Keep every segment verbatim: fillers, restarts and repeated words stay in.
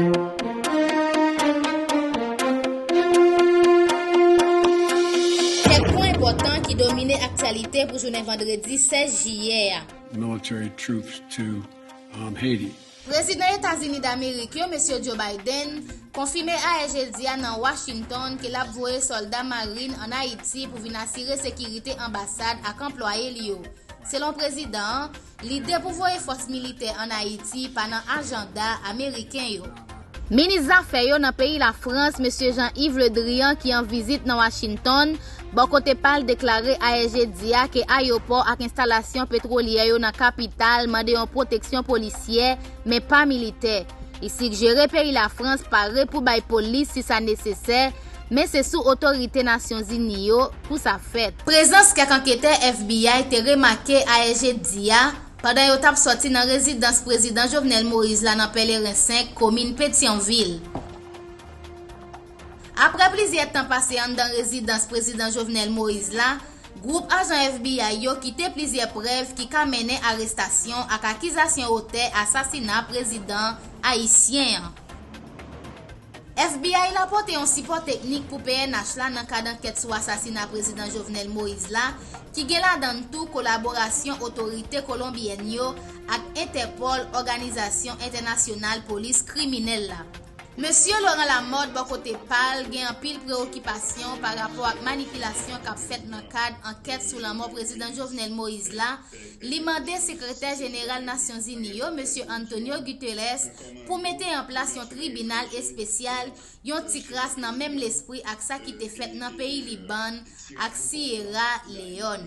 Kèk pwen enpòtan ki domine aktyalite pou jounen vandredi sèz jiyè a. Military troops to um, Haiti. Prezidan Etazini Damerik yo, Mesye Joe Biden, konfime ayè jedi a nan Washington ke l ap voye sòlda marin ann Ayiti pou vin asire sekirite anbasad ak anplwaye li yo. Selon prezidan an, lide pou voye fòs militè ann Ayiti pa nan ajanda ameriken yo. Minis zafè yo nan peyi Lafrans, Mesye Jean-Yves Le Drian, ki an vizit nan Washington, bò kote pa l deklare ayè jedi a ke ayewopò ak enstalasyon petwolyè yo nan kapital mande yon pwoteksyon polisyè, men pa militè. Li sigjere peyi Lafrans pare pou bay polis si sa nesesè, men se sou otorite Nasyonzini yo pou sa fèt. Prezans kèk anketè F B I te remake ayè jedi a, pandan yo t ap sòti nan rezidans Prezidan Jovenel Moïse la nan Pèleren senk, komin Petyonvil. Apre plizyè tan pase anndan rezidans Prezidan Jovenel Moïse la, gwoup ajan F B I yo kite plizyè prèv ki ka mennen arestasyon ak akizasyon otè asasina prezidan ayisyen an. F B I la pote yon sipò teknik pou P N H la nan kad ankèt sou asasina Prezidan Jovenel Moïse la, ki gen ladan l tou kolaborasyon otorite kolonbyèn yo ak Entèpòl, òganizasyon entènasyonal polis kriminèl la. Mesye Laurent Lamothe, bò kote pa l, gen anpil prewokipasyon pa rapò ak manipilasyon k ap fèt nan kad ankèt sou lanmò Prezidan Jovenel Moïse la. Li mande Sekretè Jeneral Nasyonzini yo, Mesye Antonio Guterres, pou mete an plas yon tribinal espesyal, yon ti kras nan menm lespri ak sa ki te fèt nan peyi Libann ak Siyera Leyòn.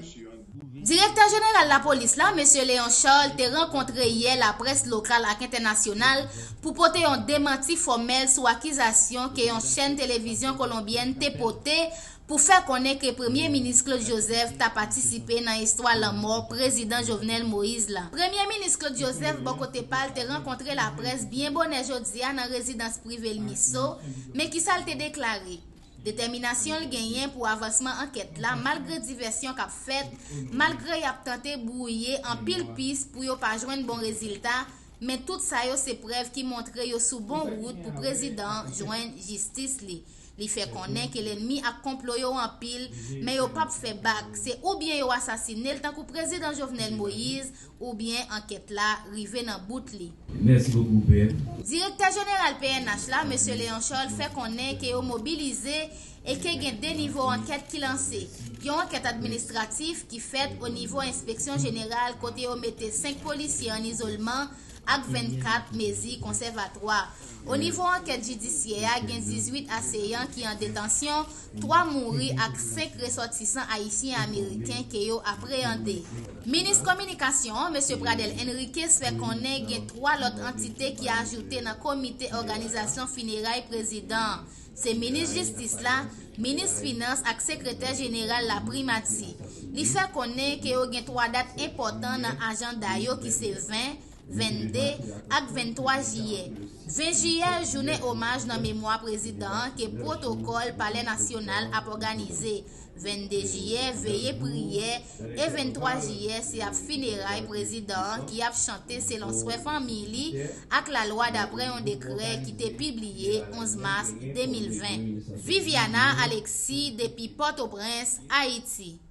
Direktè Jeneral Lapolis la, Mesye Léon Charles, te rankontre yè laprès lokal ak entènasyonal pou pote yon demanti fòmèl sou akizasyon ke yon chèn televizyon kolonbyèn te pote pou fè konnen ke Premye Minis Claude Joseph ta patisipe nan istwa lanmò Prezidan Jovenel Moïse la. Premye Minis Claude Joseph, bò kote pa l, te rankontre laprès byen bonè jodi a nan rezidans prive l Miso, men kisa l te deklare? Detèminasyon l genyen pou avansman ankèt la, malgre divèsyon k ap fèt, malgre y ap tante bwouye anpil pis pou yo pa jwenn bon rezilta, men tout sa yo se prèv ki montre yo sou bon wout pou prezidan an jwenn jistis li. Li fè konnen ke lènmi ak konplo yo anpil, men yo p ap fè bak. Se oubyen yo asasine l tankou Prezidan Jovenel Moïse, oubyen ankèt la rive nan bout li. Mèsi bokou, Pè. Direktè jeneral P N H la, Mesye Léon Charles, fè konnen ke yo mobilize e ke gen de nivo ankèt ki lanse. Yon ankèt administratif ki fèt o nivo enspeksyon jeneral kote yo mete senk polisye an izolman ak vennkat mezi konsèvatwa. O nivo ankèt jidisyè a, gen dizuit aseyan ki an detansyon, twa mouri ak senk resòtisan ayisyen-ameriken ke yo apreyande. Minis kominikasyon an, Mesye Pradel Henriquez, fè konnen gen twa lòt antite ki ajoute nan komite òganizasyon fineray prezidan an. Se minis jistis la, minis finans ak sekretè jeneral laprimati. Li fè konnen ke yo gen twa dat enpòtan nan ajanda yo ki se ven, vennde ak venntwa jiyè. Ven jiyè, jounen omaj nan memwa prezidan an ke pwotokòl Palè Nasyonal ap òganize. Vennde jiyè, veye priyè, e venntwa jiyè, se ap fineray prezidan an ki ap chante selon swè fanmi li ak lalwa daprè yon dekrè ki te pibliye onz mas de mil ven. Viviana Alexis depi Pòtoprens, Ayiti.